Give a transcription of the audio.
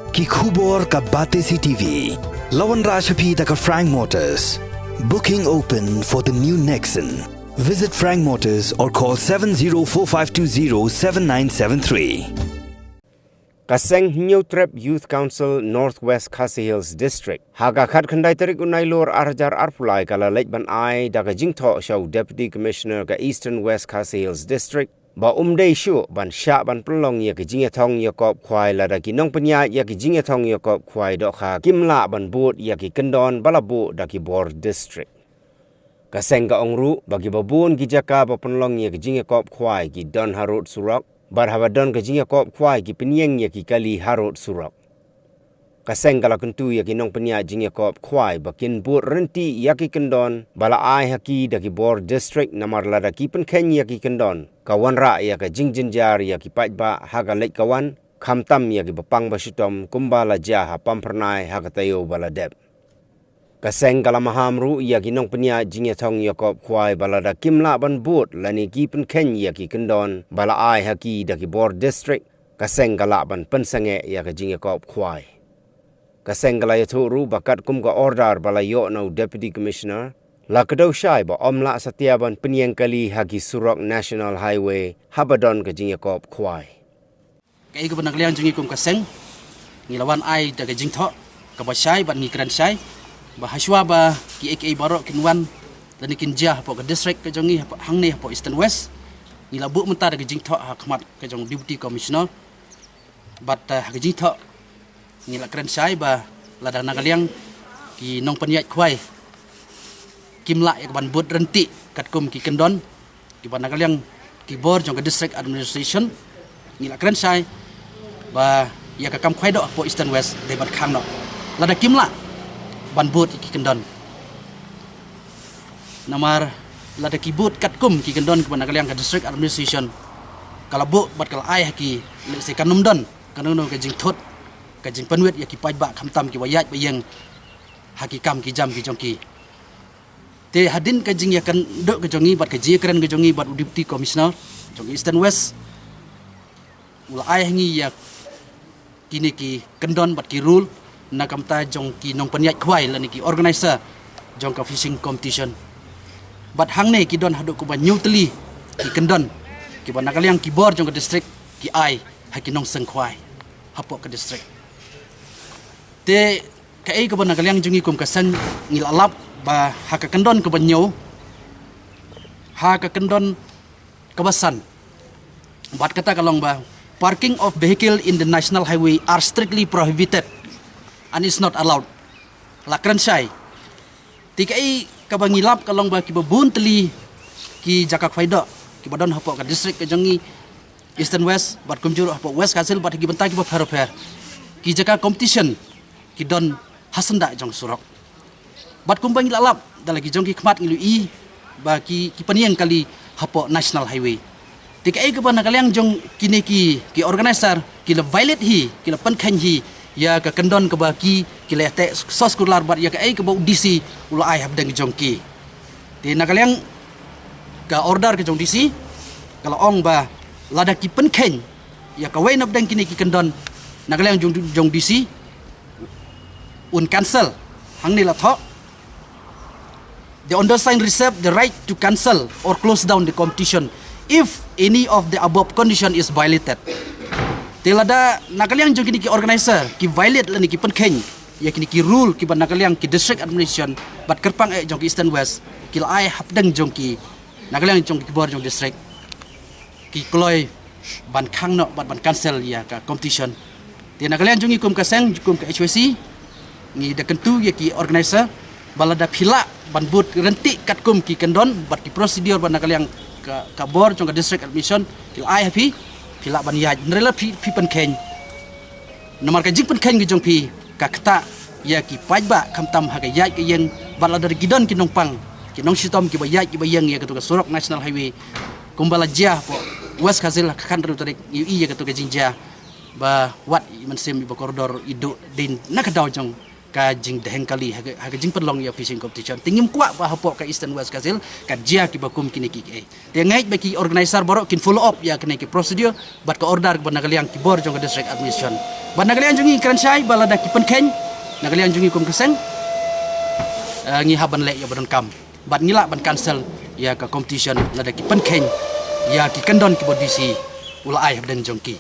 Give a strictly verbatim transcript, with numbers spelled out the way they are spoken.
Ki khubor ka Batesi T V. La wanrah sha phi da ka Frank Motors. Booking open for the new Nexon. Visit Frank Motors or call seven zero four five two zero seven nine seven three. Ka seng Hynñiewtrep Youth Council Northwest Khasi Hills District, ha ka khatkhyndai tarik u Nailur arhajar arphew lai, ka la leit ban ai da ka jingthoh sha u Deputy Commissioner ka Eastern West Khasi Hills District ba um dei shuh ban shah ban pynlong ïa ki jingïathong ïakop khwai lada ki nongpynïaid ïa ki jingïathong ïakop khwai dohkha kim lah ban bud ïa ki kyndon ba la buh da ki bor district. Ka seng ka ong ruh ba kiba bun ki jaka ba pynlong ïa ki jingïakop khwai ki don harud surok, bad haba don ka jingïakop khwai ki pynïeng ïa ki kali harud surok. Ka seng ka la kyntu ïa ki nongpynïaid jingïakop khwai ba kin bud ryntih ïa ki kyndon ba la ai ha ki da ki bor district, namar lada ki pynkheiñ ïa ki kyndon, ka wanrah ïa ka jingjynjar ïa ki paidbah ha ka leit ka wan, khamtam ïa kiba pang ba shitom kumba la jia ha Pamphyrnai ha ka taïew ba la dep. Ka seng ka la maham ruh ïa ki nongpynïaid jingïathong ïakop khwai ba lada kim lah ban bud lane ki pynkheiñ ïa ki kyndon ba la ai ha ki da ki bor district, ka seng ka lah ban pynsangeh ïa ka jingïakop khwai. Ka seng ka la ïathuh ruh ba katkum ka order ba la ïoh na u Deputy Commissioner, la kdew shai ba ym lah satia ban pynïeng kali ha ki surok National Highway haba don ka jingïakop khwai. Kaei kaba na ka liang jong ngi kum ka seng, ngi la wan ai da ka jingthoh kaba shai bad ngi kren shai ba hashwa ba kiei kiei baroh kin wan lane kin jia hapoh ka district ka jong ngi, hapoh, hangne hapoh Eastern West, ngi la buh mynta da ka jingthoh ha khmat ka jong Deputy Commissioner. Bad, eh, ha ka jingthoh ngi la kren shai ba lada na ka liang ki nongpynïaid khwai kim lah ïa ka ban bud ryntih katkum ki kyndon kiba na ka liang ki bor jong ka district administration, ngi la kren shai ba ïa ka kam khwai doh hapoh Eastern West dei ban khang noh lada kim lah ban bud ïa ki kyndon. Namar lada ki bud katkum ki kyndon kiba na ka liang ka district administration ka la buh bad ka la ai ha ki, lehse kan ym don kano kano ka jingthut, ka jingpynwit ïa ki paidbah khamtam kiba ïaid ba ïeng ha ki kam ki jam ki jong ki. Te hadien ka jingïakynduh ka jong ngi bad ka jingïakren ka jong ngi bad u Deputy Commissioner jong Eastern West, u la ai ha ngi ïa kine ki kyndon bad ki rule na ka bynta jong ki nongpynïaid khwai lane ki organizer jong ka fishing competition. Bad hangne ki don haduh kumba hynñiew tylli ki kyndon kiba na ka liang ki bor jong ka district ki ai ha ki nongseng khwai hapoh ka district. Te kaei kaba na ka liang jong ngi kum ka seng, ngi la lap ba ha ka kyndon kaba hynñiew, ha ka kyndon kaba san, bad kata ka long ba parking of vehicle in the national highway are strictly prohibited and is not allowed. La kren shai. Te kaei kaba ngi lap ka long ba kiba bun tylli ki jaka khwai doh kiba don hapoh ka district ka jong ngi Eastern West bad kumjuh hapoh West Khasi Hills bad ki bynta kiba pher pher, ki jaka competition ki don ha syndah jong surok. Bad kumba ngi la lap da la ki jong ki khmat ngi la ïohi ba ki, ki pynïeng kali hapoh National Highway. Te kaei kaba na ka liang jong kine ki, ki organizer ki la violate hi, ki la pynkheiñ hi ïa ka kyndon kaba ki, ki la ïateh soskular bad ïa kaei kaba u D C u la ai hapdeng jong ki. Te na ka liang ka order ka jong D C ka la ong ba lada ki pynkheiñ ïa kawei na pdeng kine ki kyndon, na ka liang jong, jong D C un cancel. Hangne la thoh, the undersigned reserve the right to cancel or close down the competition if any of the above condition is violated. Te lada na ka liang jong kine ki organizer ki violate lane ki pynkheiñ ïa kine ki rule kiba na ka liang ki district administration bad kyrpang eh jong ki Eastern West ki la ai hapdeng jong ki, na ka liang jong ki bor jong district, ki kloi ban khang noh bad ban cancel ïa ka competition. Te na ka liang jong ngi kum ka seng, kum ka H Y C, ngi da kyntu ïa ki organizer ba lada phi lah ban bud ryntih katkum ki kyndon bad ki procedure ba na ka liang ka, ka bor jong ka district administration ki la ai ha phi, phi lah ban ïaid, hynrei lada phi, phi pynkheiñ. Namar ka jingpynkheiñ ka jong phi ka ktah ïa ki paidbah khamtam ha ka ïaid ka ïeng bad lada ki don ki nongpang, ki nongshitom kiba ïaid kiba ïeng ïa katu ka surok National Highway kumba la jia hapoh West Khasi Hills ha ka khathynriew tarik, ngi ïohi ïa katu ka jingjia ba wat i mynsiem iba kordor i duh dien na ka daw jong ka jingdheng kali ha ka, ha ka jingpynlong ïa fishing competition. Te ngim kwah ba hapoh ka Eastern West Khasi Hills ka jia kiba kum kine ki, eh. Te ngeit ba ki organizer baroh kin follow up ïa kine ki procedure bad ka order ba na ka liang ki bor jong ka district administration. Bad na ka liang jong ngi kren shai ba lada ki pynkheiñ na ka liang jong ngi kum ka seng, eh, ngi hap ban leh ïa ba donkam. Bad ngi lah ban cancel ïa ka competition lada ki pynkheiñ ïa ki kyndon kiba D C u la ai hapdeng jong ki.